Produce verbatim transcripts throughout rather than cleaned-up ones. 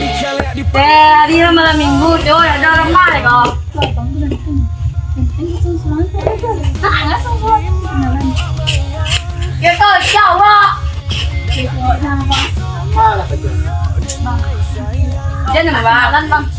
Eh, hari ni malam minggu, cuy, ado urang main ko. Yo, tu, insya Allah. Dia nambah, kan, Bang?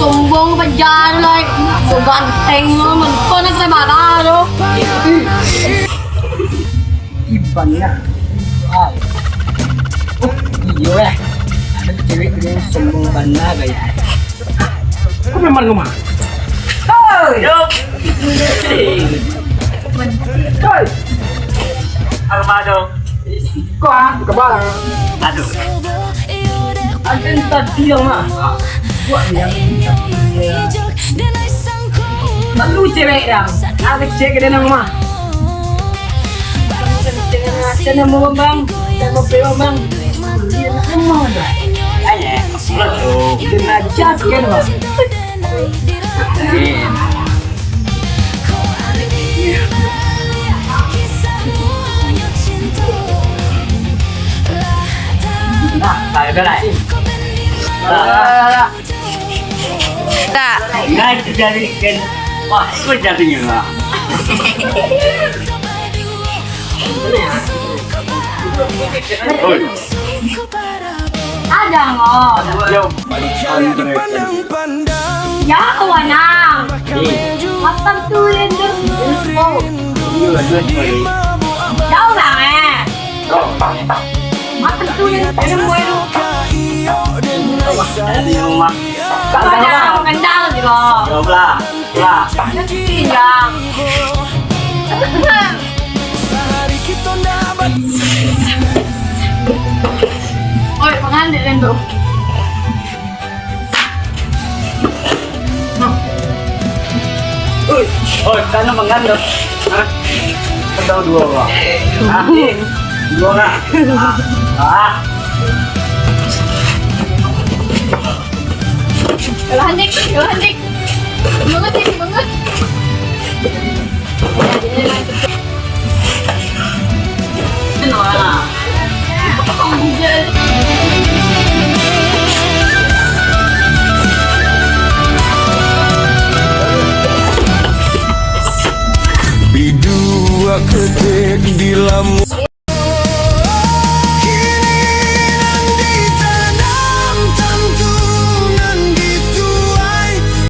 Sombong paja tu lai. So ganteng tu, mangko nak samara tu. Iban lah. Ah. Oh, iyo lah. Ado cewek tu sombong bana gaya. Kau memang rumah. Hoi. Yo. Hoi. Armado. Kau ah, kebal. Aduh. Aden tadi yang mah. Buat yang lalu cewek dah. Ada cewek ke dalam rumah. Saya mau bang, saya mau bang. Dia nak rumah dah. Ayo, let's go. Dia nak jas kan, Bang? Nah, tak ada lah. Nah, nah, nah, nah. Tak. Nah, itu jadi kan. Wah, itu jadi lah. Oi. Ada nggak? Yo. Ya, kawan, ah. Makan tu yang tu. Jauh lah, eh. Makan tu yang tu, yang buat tu. Di rumah. Ada, kendal juga. Dua belas. Lah. Iya. Oi, pangan dek den tu. Oi, oi, kana mangan tu. Hah? Kau tahu dua orang. Ah, eh. Dua orang. Ah. Ah. Kalah, Dik. Kalah, Dik. Bangun, Dik. Bangun. Nah.